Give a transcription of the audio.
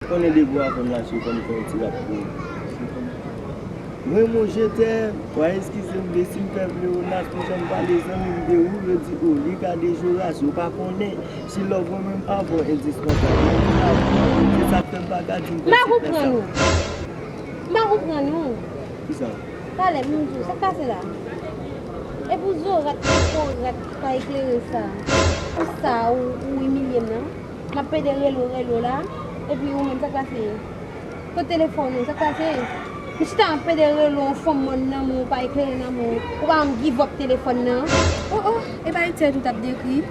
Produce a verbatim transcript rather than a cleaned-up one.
Konnen depi w avè m la, si w fè m fè yon ti rap pou ou. Mwen, mon je t'aime, w a eskize m, men si m fè vle Onas, pou jan m pale zanmi m de ou, yo di, o, li gade Joras, yo pa konnen. Si love mwen menm pa bon, endis konsa. Se sa k fè m pa ka di m M pa konprann ou. M pa konprann ou. Kisa? Talè, m di w, sa k pase la? E pou zo rat, pou po rat pa eklere sa. Pou sa, ou, ou imilye m nan. M ap pede rele w, rele w la. Epi ou menm, sa k pase? Kot telefòn ou, sa k pase? M chita m ap pede rele w, yon fanm mòn nan men w, ou pa eklere nan men w. Ou pa janm give up telefòn nan. Oh, oh, e pa Itèl ou t ap dekri?